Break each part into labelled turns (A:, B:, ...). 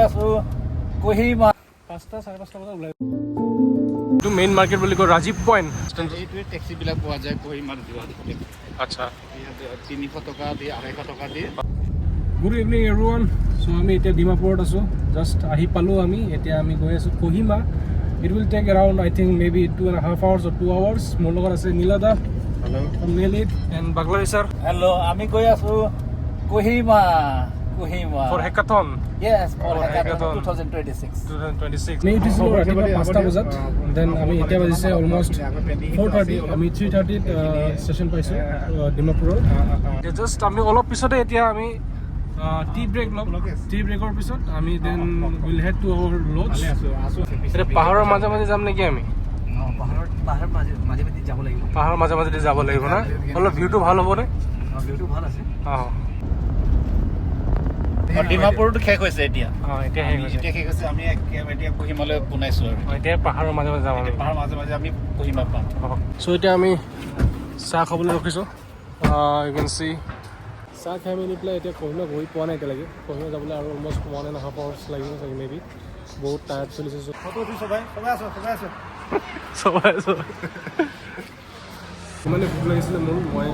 A: আছো কহিমা।
B: 5টা 5:30 বজাত ওলাই। এইটো মেইন মাৰ্কেট বুলি কয়, ৰাজীৱ পইণ্ট।
C: এইটোৱে টেক্সিবিলাক পোৱা যায় কহিমাৰ যোৱা। ইয়াত 300 টকা দি, 250 টকা দি।
B: Good evening everyone. চ' আমি এতিয়া ডিমাপুৰত আছোঁ, জাষ্ট আহি পালোঁ আমি। এতিয়া আমি গৈ আছোঁ Kohima. It will take around, I think, maybe 2.5 hours, 2 hours. মোৰ লগত আছে নীলাদা
C: হেল্ল'।
B: নেলিত এণ্ড বাগলাৰী ছাৰ।
A: হেল্ল', আমি গৈ আছো Kohima, Kohima.
B: For hackathon.
A: Yes, for
B: For
A: hackathon
B: hackathon.
A: 2026.
B: 2026. আমি উঠিছিলোঁ ৰাতিপুৱা 5টা বজাত। Then আমি এতিয়া বাজিছে অলমষ্ট 4:30। আমি 3:30ত ষ্টেচন পাইছোঁ ডিমাপুৰৰ। এতিয়া জাষ্ট আমি অলপ পিছতে এতিয়া আমি টি ব্ৰেক ল'ম। টি ব্ৰেকৰ পিছত আমি then will head to our lodge.
C: আছো।
B: এতিয়া পাহাৰৰ মাজে মাজে যাম নেকি আমি?
A: পাহাৰৰ মাজে মাজে মাজে যাব লাগিব।
B: পাহাৰৰ মাজে মাজেদি যাব লাগিব না? অলপ ভিউটো ভাল হ'বনে?
A: ভিউটো ভাল আছে।
B: অঁ।
C: ডিমাপুৰতো শেষ হৈছে এতিয়া।
B: অঁ, এতিয়া শেষ হৈছে।
C: এতিয়া শেষ হৈছে। আমি এতিয়া কহিমালৈ পোনাইছো আৰু।
B: অঁ, এতিয়া পাহাৰৰ মাজে মাজে যাম আমি।
C: পাহাৰৰ মাজে মাজে আমি কহিমা পাম।
B: চ' এতিয়া আমি চাহ খাবলৈ ৰখিছোঁ। You কেন চি, চাহ খাই মেলি পেলাই এতিয়া কহিমা গৈ পোৱা নাই এতিয়ালৈকে। কহিমা যাবলৈ আৰু অলমষ্ট 1.5 আৱাৰ্ছ লাগিব চাগে মে বি। বহুত টায়াৰ্ড চলিছে।
C: ফটো উঠিছো ভাই, সবাই আছো, সবাই আছো।
B: চবাই আছোঁ। ইমানে ভোক লাগিছিলে মোৰ, মই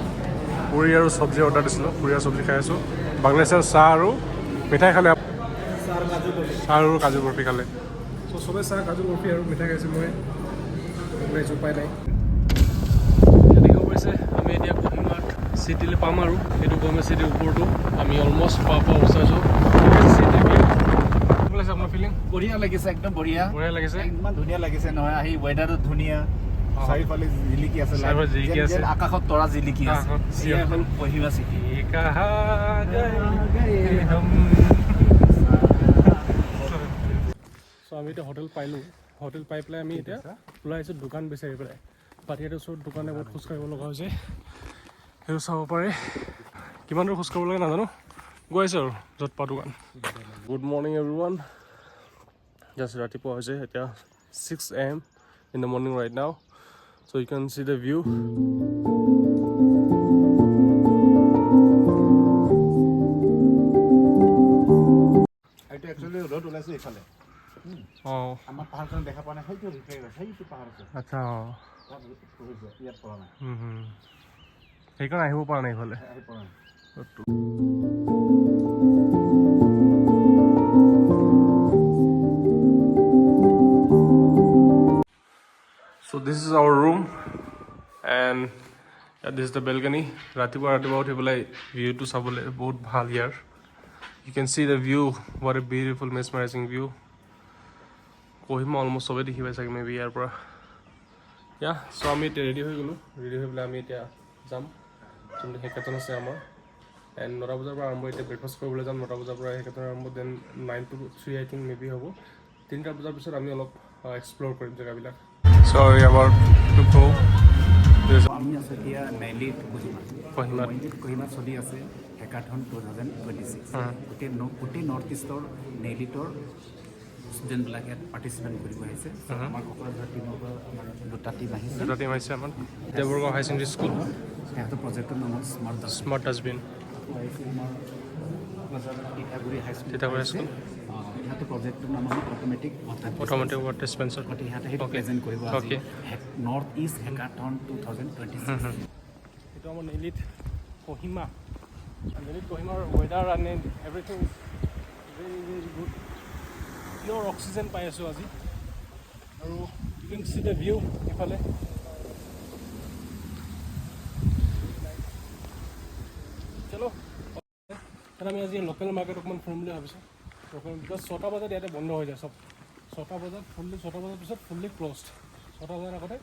B: পুৰি আৰু চব্জি অৰ্ডাৰ দিছিলোঁ। পুৰি আৰু চব্জি খাই আছোঁ। বাংলাদেশৰ চাহ আৰু মিঠাই খালে, চাহ আৰু কাজু বৰফি খালে। চ' চবে চাহ, কাজু বৰফি আৰু মিঠাই খাইছে। মই ভোক লাগিছে, উপায় নাই। এতিয়া দেখিব পাৰিছে, আমি এতিয়া কহিমাত চিটিলৈ পাম আৰু সেইটো কহিমা চিটিৰ ওপৰটো আমি অলমষ্ট পোৱা পোৱা অৱস্থা হৈছোঁ। লাগিছে আপোনাৰ ফিলিং?
C: বঢ়িয়া লাগিছে, একদম বঢ়িয়া।
B: বঢ়িয়া লাগিছে।
C: ইমান ধুনীয়া লাগিছে নহয় আহি। ৱেডাৰটো ধুনীয়া, চাৰিওফালে জিলিকি আছে।
B: চাৰিওফালে জিলিকি
C: যেন-
B: আছে।
C: যেন আকাশত তৰা জিলিকি আছে।
B: আকাশত।
C: এয়া হ'ল কহিমা চিটি।
B: कहाँ गए हम? চ' আমি এতিয়া হোটেল পাইলোঁ। হোটেল পাই পেলাই আমি এতিয়া ওলাই আহিছোঁ দোকান বিচাৰি পেলাই। বাট ইয়াতে ওচৰত দোকানে বহুত খোজকাঢ়িব লগা হৈছে। সেইটো চাব পাৰে, কিমান দূৰ খোজকাঢ়িব লাগে নাজানো। গৈ আছোঁ আৰু য'ত পাওঁ দোকান। Good morning everyone. Just ৰাতিপুৱা হৈছে এতিয়া, 6 a.m. in the morning right now. So you can see the view.
C: এইটো একচুৱেলি ৰ'দ ওলাইছে এইফালে।
B: অঁ।
C: আমাৰ পাহাৰখন দেখা পোৱা নাই। সেইটো সেইটো পাহাৰ আছে।
B: আচ্ছা, অঁ।
C: তাত ৰ'দ পৰিছে, ইয়াত পৰা নাই।
B: সেইকাৰণে আহিব পৰা নাই এইফালে।
C: আহি পৰা নাই।
B: So this is our room and this is the balcony. ৰাতিপুৱা ৰাতিপুৱা উঠি পেলাই ভিউটো চাবলৈ বহুত ভাল ইয়াৰ। You can see the view, what a beautiful, mesmerizing view. Kohima almost চবেই দেখি পাই চাগে মে বি ইয়াৰ পৰা। ইয়া, চ' আমি এতিয়া ৰেডি হৈ গ'লোঁ। ৰেডি হৈ পেলাই আমি এতিয়া যাম যোনটো হেকাথন আছে আমাৰ। এণ্ড 9টা বজাৰ পৰা আৰম্ভ। এতিয়া ব্ৰেকফাষ্ট কৰিবলৈ যাম। 9টা বজাৰ পৰা হেকাথন আৰম্ভ, then 9 to 3, I think, maybe হ'ব। 3টা বজাৰ পিছত আমি অলপ এক্সপ্ল'ৰ কৰিম জেগাবিলাক। Sorry about to go.
C: আমি আছোঁ এতিয়া নেলিত কহিমা।
B: কহিমাত।
C: নেলিত কহিমাত চলি আছে হেকাথন 2026। গোটেই নৰ্থ ইষ্টৰ নেলিটৰ ষ্টুডেণ্টবিলাক ইয়াত পাৰ্টিচিপেট কৰিব আহিছে। আমাৰ কোকৰাঝাৰ টীমৰ পৰা আমাৰ দুটা টীম আহিছে।
B: দুটা টীম আহিছে আমাৰ, দেৱৰগাঁও হাই ছেকেণ্ডেৰী স্কুল।
C: সিহঁতৰ প্ৰজেক্টৰ নাম হ'ল স্মাৰ্ট ডাষ্টবিন।
B: Smart dustbin.
C: আকৌ আহিছে আমাৰ কোকৰাঝাৰ তিতাগুৰি হাইস্কুল।
B: তিতাগুৰি হাইস্কুল।
C: সিহঁতৰ প্ৰজেক্টটোৰ নাম হ'ল automatic water.
B: Automatic water dispenser.
C: গতিকে সিহঁতে সেইটো প্ৰেজেণ্ট কৰিব আজি North East Hackathon 2026।
B: এইটো আমাৰ নেলিত Kohima. নেলিত কহিমাৰ weather and everything is very very good. Pure oxygen পাই আছোঁ আজি আৰু you can see the view ইফালে। চলো, তাত আমি আজি লোকেল মাৰ্কেট অকণমান ফুৰিম বুলি ভাবিছোঁ। লোকেল, because 6টা বজাত ইয়াতে বন্ধ হৈ যায় চব। 6টা বজাত ফুল্লি, 6টা বজাৰ পিছত ফুল্লি ক্ল'জড। 6টা বজাৰ আগতে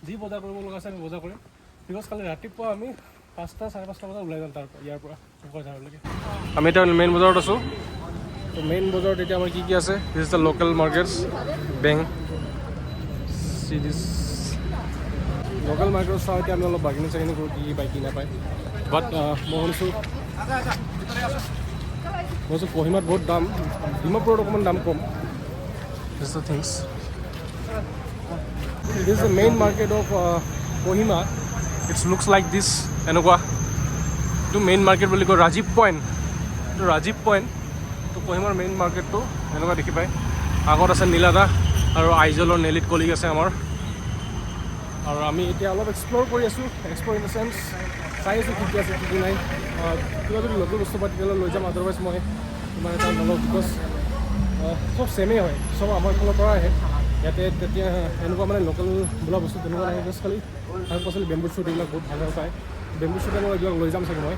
B: যি বজাৰ কৰিব লগা আছে আমি বজাৰ কৰিম, because কালি ৰাতিপুৱা আমি 5টা 5:30 বজাত ওলাই যাম তাৰ পৰা, ইয়াৰ পৰা কোকৰাঝাৰলৈকে। আমি এতিয়া মেইন বজাৰত আছোঁ। ত' মেইন বজাৰত এতিয়া আমাৰ কি কি আছে? This is the local markets, bank, see this local মাৰ্কেটত চাওঁ। এতিয়া আমি অলপ বাৰ্গেনিং চাৰ্গেনিং কৰোঁ, কি কি পায় কি নাপায়। বাট মই শুনিছোঁ কহিমাত বহুত দাম, ডিমাপুৰত অকণমান দাম কম। This the things, this the main market of Kohima. It's looks like this. এনেকুৱা এইটো মেইন মাৰ্কেট বুলি কয়, ৰাজীৱ পইণ্ট। এইটো ৰাজীৱ পইণ্ট। তো কহিমাৰ মেইন মাৰ্কেটটো। এনেকুৱা দেখি পায়। আগত আছে নীলাদা আৰু আইজলৰ নেলিত কলিগ আছে আমাৰ। আৰু আমি এতিয়া অলপ এক্সপ্ল'ৰ কৰি আছোঁ, এক্সপ্ল'ৰ ইন the sense চাই আছোঁ কি কি আছে, কি কি নাই। কিবা যদি নতুন বস্তু পায়, তেতিয়াহ'লে লৈ যাম। আদাৰৱাইজ মই ইমান এটা নলওঁ, because চব ছেমেই হয়, চব আমাৰ ফালৰ পৰা আহে ইয়াতে। তেতিয়া এনেকুৱা মানে লোকেল বোলা বস্তু তেনেকুৱা নাহে। জাষ্ট খালি শাক পাচলি, বেম্বু শ্বুট এইবিলাক বহুত ভাল ভাল পায়। বেম্বু শ্বুট মই এইবিলাক লৈ যাম চাগে মই।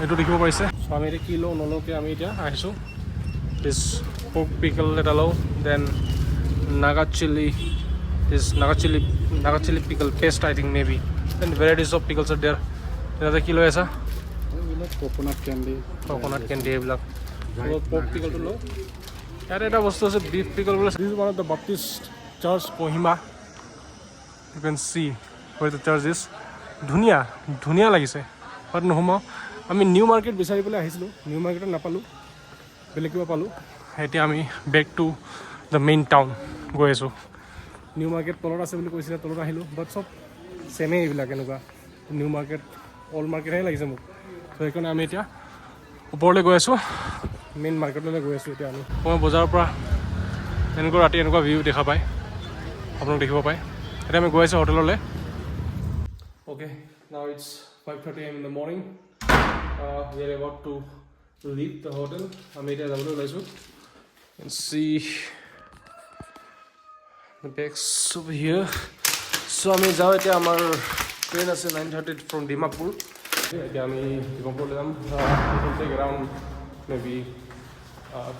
B: এইটো দেখিব পাৰিছে। চ' আমি এতিয়া কি লওঁ নলওঁকৈ আমি এতিয়া আহিছোঁ। দিছ পৰ্ক পিকল এটা লওঁ, then Naga chilli, this Naga chilli pickle paste, I think maybe, then varieties of pickles are there. তাতে কি লৈ আছা?
C: এইবিলাক কোকোনাট কেণ্ডি।
B: ককনাট কেণ্ডি এইবিলাক। পৰ্ক পিকলটো লওঁ। ইয়াতে এটা বস্তু আছে, বিফ পিকল বোলে। This one of the Baptist Church, Kohima. You can see where the church is. ধুনীয়া ধুনীয়া লাগিছে, বাট নোসোমাওঁ। আমি নিউ মাৰ্কেট বিচাৰি পেলাই আহিছিলোঁ, নিউ মাৰ্কেটত নাপালোঁ, বেলেগ কিবা পালোঁ। এতিয়া আমি back to the main town গৈ আছোঁ। নিউ মাৰ্কেট তলত আছে বুলি কৈছিলে, তলত আহিলোঁ, বাট চব ছেমেই এইবিলাক এনেকুৱা। নিউ মাৰ্কেট অল্ড মাৰ্কেটহে লাগিছে মোক। ত' সেইকাৰণে আমি এতিয়া ওপৰলৈ গৈ আছোঁ, মেইন মাৰ্কেটলৈ গৈ আছোঁ এতিয়া আমি। মই বজাৰৰ পৰা এনেকুৱা ৰাতি এনেকুৱা ভিউ দেখা পায়, আপোনালোক দেখিব পায়। এতিয়া আমি গৈ আছোঁ হোটেললৈ। Okay, now it's 5:30 a.m. in the morning. We are about to leave the hotel. আমি এতিয়া যাবলৈ ওলাইছোঁ। See the bags over here. So আমি যাওঁ এতিয়া। আমাৰ ট্ৰেইন আছে 9:30ত ফ্ৰম ডিমাপুৰ। এতিয়া আমি ডিমাপুৰলৈ যাম। Take around maybe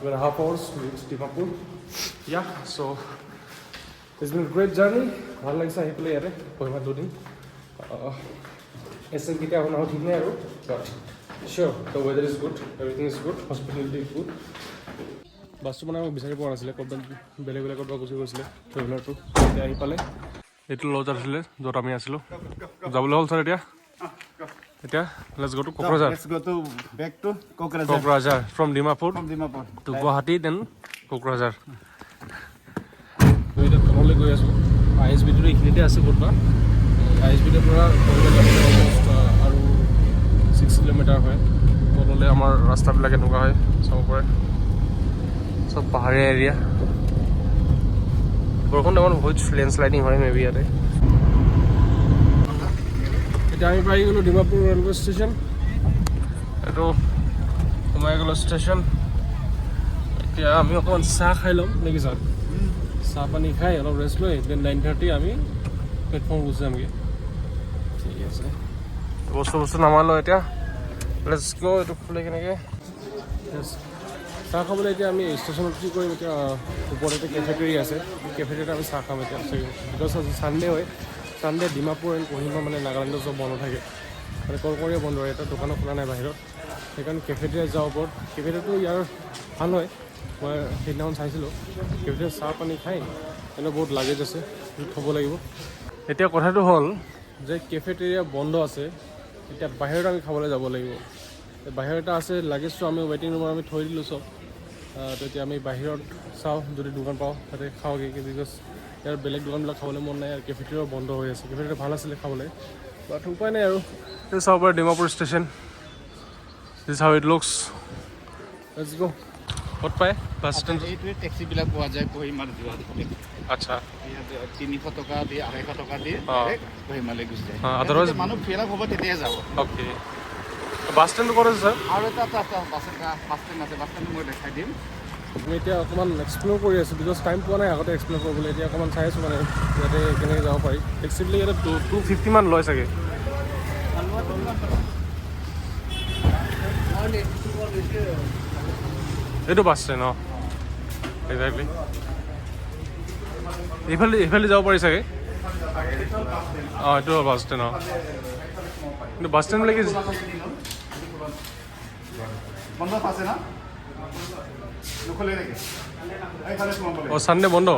B: 2.5 hours reach Dimapur. Yeah, so it's been great journey. ভাল লাগিছে আহি পেলাই ইয়াতে কহিমাত দুদিন। এছ এম কেতিয়া আহোঁ নাহোঁ ঠিক নাই আৰু, but sure, the weather is good, everything is good, hospitality is good. বাছটো মানে আমাক বিচাৰি পোৱা নাছিলে, ক'ৰবাত বেলেগ বেলেগৰ পৰা গুচি গৈছিলে ট্ৰেভেলাৰটো। এতিয়া আহি পালে। এইটো লজ আছিলে য'ত আমি আছিলোঁ। যাবলৈ হ'ল ছাৰ এতিয়া। এতিয়া let's go to Kokrajhar.
C: Let's go to back to Kokrajhar.
B: Kokrajhar from Dimapur.
C: From Dimapur.
B: To Guwahati, then Kokrajhar. আমি এতিয়া তললৈ গৈ আছোঁ। I S B টিটো এইখিনিতে আছে ক'ৰবাত। I S B টিৰ পৰা কহিমা যাবলৈ অলমষ্ট আৰু 6 কিলোমিটাৰ হয়। তললৈ আমাৰ ৰাস্তাবিলাক এনেকুৱা হয়, চাব পাৰে, চব পাহাৰীয়া এৰিয়া। বৰষুণ টাইমত বহুত লেণ্ডশ্লাইডিং হয় মে বি ইয়াতে। এতিয়া আমি পাই গ'লোঁ ডিমাপুৰ ৰেলৱে ষ্টেচন। এইটো সোমাই গ'লোঁ ষ্টেচন। এতিয়া আমি অকণমান চাহ খাই ল'ম নেকি ছাৰ? চাহ পানী খাই অলপ ৰেষ্ট লৈ then 9:30 আমি প্লেটফৰ্ম গুচি যামগৈ। ঠিক আছে, বস্তু বস্তু নামালো এতিয়া। Let's go. এইটো খোলে কেনেকৈ? চাহ খাবলৈ এতিয়া আমি ষ্টেচনত কি কৰিম এতিয়া? ওপৰত এটা কেফেটেৰিয়া আছে, কেফেটেৰিয়াত আমি চাহ খাম এতিয়া চাগে, because আজি ছানডে হয়। ছানডে ডিমাপুৰ এণ্ড কহিমা মানে নাগালেণ্ডৰ চব বন্ধ থাকে, মানে কলকৰীয়া বন্ধ হয়, এটা দোকানো খোলা নাই বাহিৰত। সেইকাৰণে কেফেটেৰিয়াত যাওঁ ওপৰত। কেফেটেৰিয়াটো ইয়াৰ ভাল হয়, মই সেইদিনাখন চাইছিলোঁ। কেফেটেৰিয়াত চাহ পানী খাই এনে বহুত লাগেজ আছে, সেইটো থ'ব লাগিব। এতিয়া কথাটো হ'ল যে কেফেটেৰিয়া বন্ধ আছে, এতিয়া বাহিৰত আমি খাবলৈ যাব লাগিব। বাহিৰত এটা আছে। লাগেজটো আমি ৱেইটিং ৰুমত আমি থৈ দিলোঁ চব। তো এতিয়া আমি বাহিৰত চাওঁ, যদি দোকান পাওঁ তাতে খাওঁগৈ, because ইয়াৰ বেলেগ দোকানবিলাক খাবলৈ মন নাই আৰু কেফেটেৰিয়াও বন্ধ হৈ আছে। কেফেটেৰিয়া ভাল আছিলে খাবলৈ, বাট উপায় নাই আৰু। এইটো চাব পাৰে Dimapur station. This how it looks. Let's go. ক'ত পায় বাছ ষ্টেণ্ড?
C: এইটোৱে টেক্সিবিলাক পোৱা যায় কহিমাৰ যোৱা।
B: আচ্ছা।
C: ইয়াত 300 টকা দি, 250 টকা দি ডাইৰেক্ট কহিমালৈ গুচি যায়।
B: Otherwise-
C: যেতিয়া মানুহ ফিল আপ হ'ব, তেতিয়াই যাব।
B: অ'কে, বাছ ষ্টেণ্ডটো ক'ত আছে ছাৰ?
C: আৰু এটা বাছ ষ্টেণ্ড আছে, বাছ ষ্টেণ্ড মই দেখাই দিম।
B: আমি এতিয়া অকণমান এক্সপ্ল'ৰ কৰি আছোঁ, because time পোৱা নাই আগতে এক্সপ্ল'ৰ কৰিবলৈ। এতিয়া অকণমান চাই আছোঁ, মানে ইয়াতে কেনেকৈ যাব পাৰি। টেক্সিবিলাক ইয়াতে 250মান লয় চাগে। এইটো বাছ ষ্টেণ্ড। অঁ, একজেক্টলি। এইফালে এইফালে যাব পাৰি চাগে। অঁ, এইটো বাছ ষ্টেণ্ড। অঁ, কিন্তু বাছ ষ্টেণ্ডবিলাক কি?
C: বন্ধ আছে না? নোখোলে নেকি? এইফালে সোমাব লাগিব।
B: অঁ, ছানডে বন্ধ।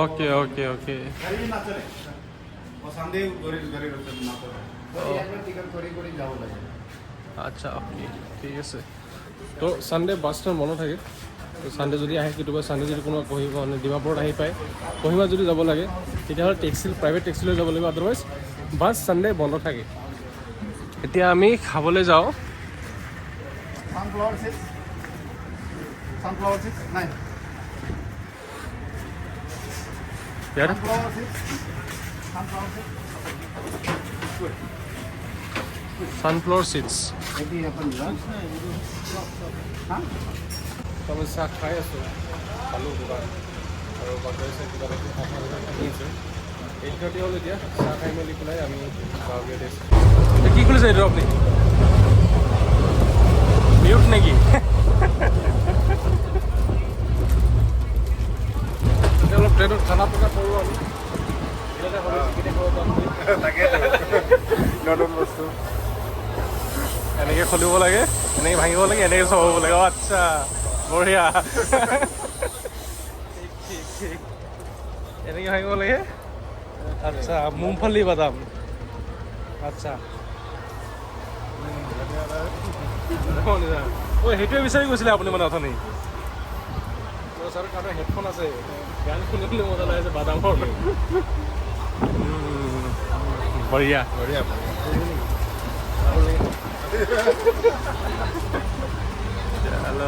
B: অ'কে অ'কে অ'কে
C: গাড়ী নাচলে চানডে গাড়ী গাড়ী নাচলে টিকেট কৰি কৰি যাব লাগে।
B: আচ্ছা, অ'কে, ঠিক আছে। তো ছানডে বাছ ষ্টেণ্ড বন্ধ থাকে। তো ছানডে যদি আহে কেতিয়াবা, ছানডে যদি কোনোবা কহিমা মানে ডিমাপুৰত আহি পায়, কহিমা যদি যাব লাগে, তেতিয়াহ'লে টেক্সি, প্ৰাইভেট টেক্সি লৈ যাব লাগিব। আদাৰৱাইজ বাছ ছানডে বন্ধ থাকে। এতিয়া আমি খাবলৈ যাওঁ।
C: Sunflower seeds.
D: Sunflower seeds? নাই।
B: ইয়াৰ
D: Sunflower seeds? Sunflower seeds?
B: Sunflower seeds.
D: এটি এখন দিবা। হা?
B: আমি চাহ খাই আছোঁ, খালোঁ দোকান আৰু বাকী কিবা আহি আছে। 8:30 হ'ল এতিয়া। চাহ খাই মেলি পেলাই আমি যাওঁগৈ। দে, কি খুলিছে এইটো আপুনি? মিউট নেকি? এতিয়া অলপ ট্ৰেইনত খানা পিনা কৰোঁ আমি। ইয়াতে ভাবিছোঁ কেতিয়া খাব পাম বুলি।
D: নতুন বস্তু।
B: এনেকৈ খুলিব লাগে, এনেকৈ ভাঙিব লাগে, এনেকৈ চবাব লাগে। অ' আচ্ছা, বঢ়িয়া। ঠিক ঠিক ঠিক, এনেকৈ ভাঙিব লাগে। আচ্ছা, মুংফলি বাদাম। আচ্ছা, অ' সেইটোৱে বিচাৰি গৈছিলে আপুনি মানে অথনি। ছাৰ, কাণৰ হেডফোন আছে, গান শুনি শুনি মজা লাগিছে। বাদামৰ বঢ়িয়া।
D: বঢ়িয়া।
B: হেল্ল'।